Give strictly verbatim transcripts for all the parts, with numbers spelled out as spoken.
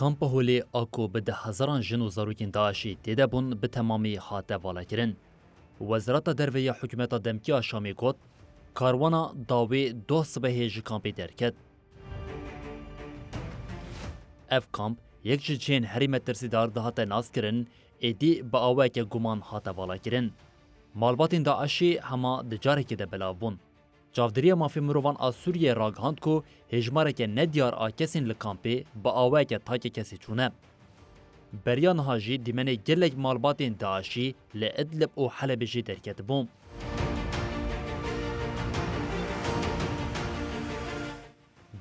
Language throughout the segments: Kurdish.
Kampa Holê a ku bi deh hezaran jin û zarokên DAIŞ'î tê de bûn, bi temamî hate valakirin. Wezareta Derve ya hikûmeta demkî ya Şamê got, karwana dawê doh sibehê ji kampê derket. Ev kamp yek ji cihên herî metirsîdar dihate naskirin, êdî bi awayeke guman hate valakirin. Malbatên DAIŞ'ê hema di carekê de belav bûn. Çavdêriya Mafê Mirovan a Sûriyeyê ragihand ku hêjmareke nediyar a kesên li kampê bi awayeke takekesî çûne. Beriya niha jî dîmenê gelek malbatên DAIŞ'î li Idlib û Helebê jî derketibû.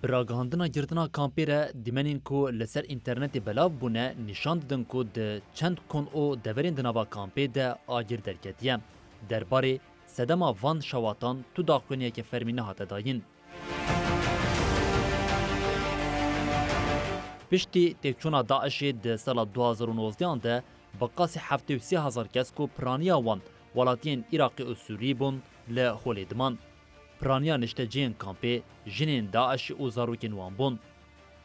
Bi ragihandina girtina kampê re, dîmenên ku li ser înternetê belav bûne nîşan didin ku di çend kon û deverên di nava kampê de agir derketiye. Derbarê sedema van şewatan tu daxuyaniyeke fermî nehate dayîn. Piştî têkçûna DAIŞ'ê di sala du hazar û nozdehan de, bi qasî heftê û sê hezar kes ku piraniya wan welatiyên Iraqê û Sûriyê bûn, li holê diman. Piraniya niştecihên kampê jinên DAIŞ'ê û zarokên wan bûn.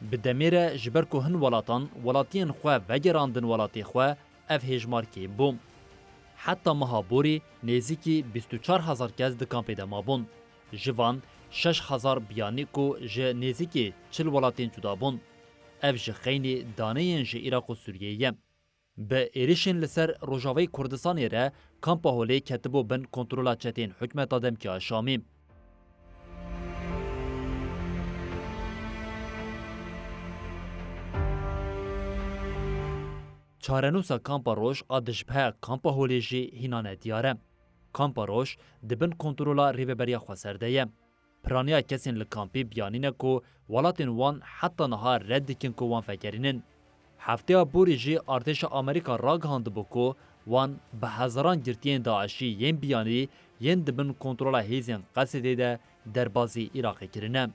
Bi demê re, ji ber ku hin welatan welatiyên xwe vegerandin welatê xwe, ev hêjmar kêm bû. Heta meha borî nêzîkî bîst û çar hezar kes di kampê de mabûn. Ji van şeş hezar biyanî ku ji nêzîkî çil welatên cuda bûn. Ev ji xeynî daneyên ji Iraq û Sûriyeyê ye. Bi êrişên li ser Rojavayê Kurdistanê re, Kampa Holê ketibû bin kontrola çetên hikûmeta demkî ya Şamê. Çarenûsa Kampa Roj a dijbhe Kampa Holê jî hîna nediyar e. Kampa Roj di bin kontrola Rêveberiya Xweser de ye. Piraniya kesên li kampê biyanî ne ku welatên wan heta niha red dikin ku wan vegerînin. Hefteya borî jî artêşa Amerîka ragihandibû ku wan bi hezaran girtiyên DAIŞ'î yên biyanî yên di bin kontrola hêzên Qesedê de derbazî Iraqê kirine.